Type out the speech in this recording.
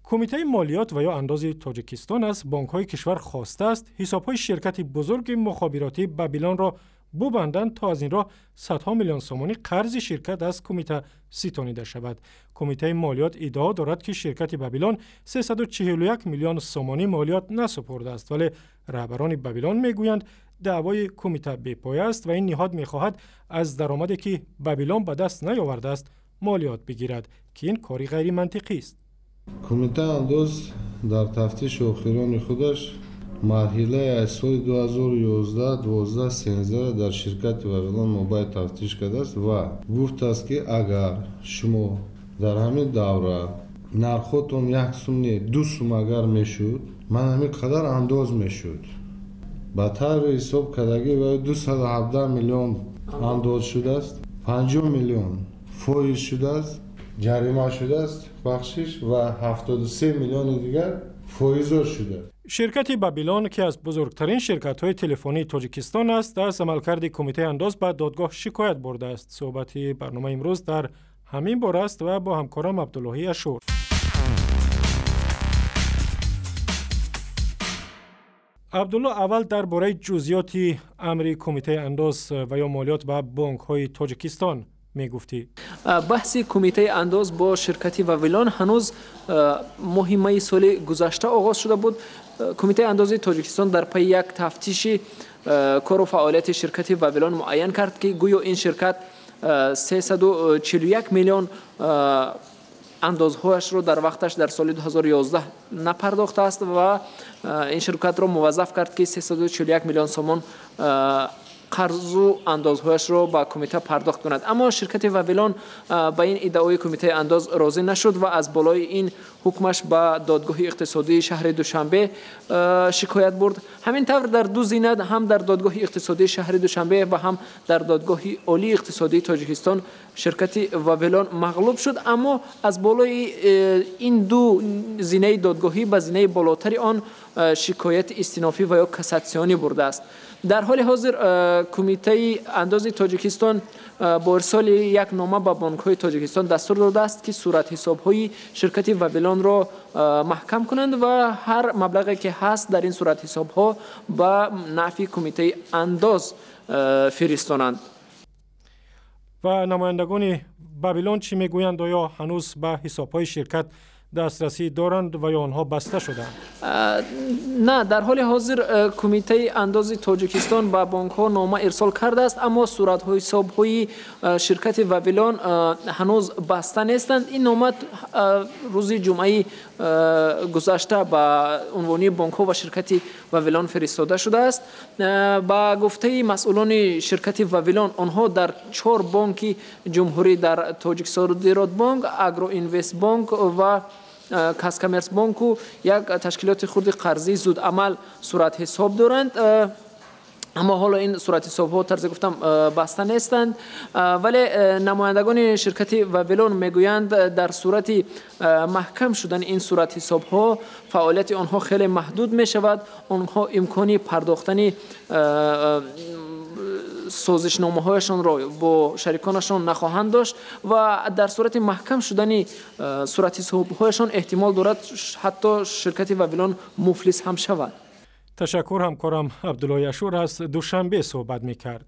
Кумитаи молиёт ва ё андози Тоҷикистон аз бонкҳои кишвар хостааст ҳисобҳои ширкати бузурги мухобиротии Бабилонро бубанданд, то аз ин роҳ садҳо миллион сомонӣ қарзи ширкат аз кумита ситонида шавад. Кумитаи молиёт иддао дорад, ки ширкати Бабилон 341 миллион сомонӣ молиёт насупурдааст, вале раҳбарони Бабилон мегӯянд, даъвои кумита бепоя аст ва ин ниҳод мехоҳад аз даромаде, ки Бабилон ба даст наёвардааст, молиёт бигирад, ки ин кори ғайримантиқӣ аст. Кумитаи андоз дар тафтиши охирони худаш марҳилаи аз соли 2011, 12, 13 дар ширкати Вавилон Мобайл тафтиш кардааст ва гуфтааст, ки агар шумо дар ҳамин давра нархотон 1 сум не, 2 сум агар мешуд, ман ҳамин қадар андоз мешуд. Ба таври ҳисоб кардагӣ ва 217 миллион андоз шудааст, 50 миллион фоиз шудааст, ҷарима шудааст, бахшиш, ва 73 миллиони дигар фоизо шудааст. Ширкати Бабилон, ки аз бузургтарин ширкатҳои телефонии Тоҷикистон аст, аз амалкарди Кумитаи андоз ба додгоҳ шикоят бурдааст. Суҳбати барномаи имрӯз дар ҳамин бора аст ва бо ҳамкорам Абдуллоҳи Ашур. Абдулло, аввал дар бораи ҷузъиёти амри Кумитаи андоз ва ё молиёт ба бонкҳои Тоҷикистон мегуфтӣ. Баҳси Кумитаи андоз бо ширкати Вавилон ҳанӯз моҳи майи соли гузашта оғоз шуда буд. Кумитаи андози Тоҷикистон дар пайи як тафтиши кору фаъолияти ширкати Вавилон муайян кард, ки гӯё ин ширкат 341 миллион андозҳояшро дар вақташ дар соли 2011 напардохтааст ва ин ширкатро муваззаф кард, ки 341 миллион сомон қарзу андозҳояшро ба кумита пардохт кунад. Аммо ширкати Вавилон ба ин иддаои Кумитаи андоз розӣ нашуд ва аз болои ин ҳукмаш ба Додгоҳи иқтисодии шаҳри Душанбе шикоят бурд. Ҳамин тавр, дар ду зина, ҳам дар Додгоҳи иқтисодии шаҳри Душанбе ва ҳам дар Додгоҳи Олии иқтисодии Тоҷикистон ширкати Вавилон мағлуб шуд. Аммо аз болои ин ду зинаи додгоҳӣ ба зинаи болотари он шикояти истинофӣ ва ё кассатсионӣ бурдааст. Дар ҳоли ҳозир Кумитаи андози Тоҷикистон бо ирсоли як нома ба бонкҳои Тоҷикистон дастур додааст, ки суратҳисобҳои ширкати Вавилонро маҳкам кунанд ва ҳар маблағе, ки ҳаст дар ин суратҳисобҳо, ба нафъи Кумитаи андоз фиристонанд. Ва намояндагони Бабилон чӣ мегӯянд? Оё ҳанӯз ба ҳисобҳои ширкат дастрасӣ доранд ва ё онҳо баста шудаанд? На, дар ҳоли ҳозир Кумитаи андози Тоҷикистон ба бонкҳо нома ирсол кардааст, аммо суратҳисобҳои ширкати Вавилон ҳанӯз баста нестанд. Ин нома рӯзи ҷумъаи гузашта ба унвони бонкҳо ва ширкати Вавилон фиристода шудааст. Ба гуфтаи масъулони ширкати Вавилон, онҳо дар чор бонки ҷумҳурӣ, дар Тоҷиксодиротбонк, Агроинвестбонк ва Казкоммерсбонку як ташкилоти хурди қарзии зудамал суратҳисоб доранд. Аммо ҳоло ин суратҳисобҳо, тарзе гуфтам, баста нестанд. Вале намояндагони ширкати Вавилон мегӯянд, дар сурати маҳкам шудани ин суратҳисобҳо фаъолияти онҳо хеле маҳдуд мешавад, онҳо имкони пардохтани созишномаҳояшонро бо шариконашон нахоҳанд дошт ва дар сурати маҳкам шудани суратҳисобҳояшон эҳтимол дорад, ҳатто ширкати Вавилон муфлис ҳам шавад. Ташаккур, ҳамкорам Абдуллои Ашур аз Душанбе суҳбат мекард.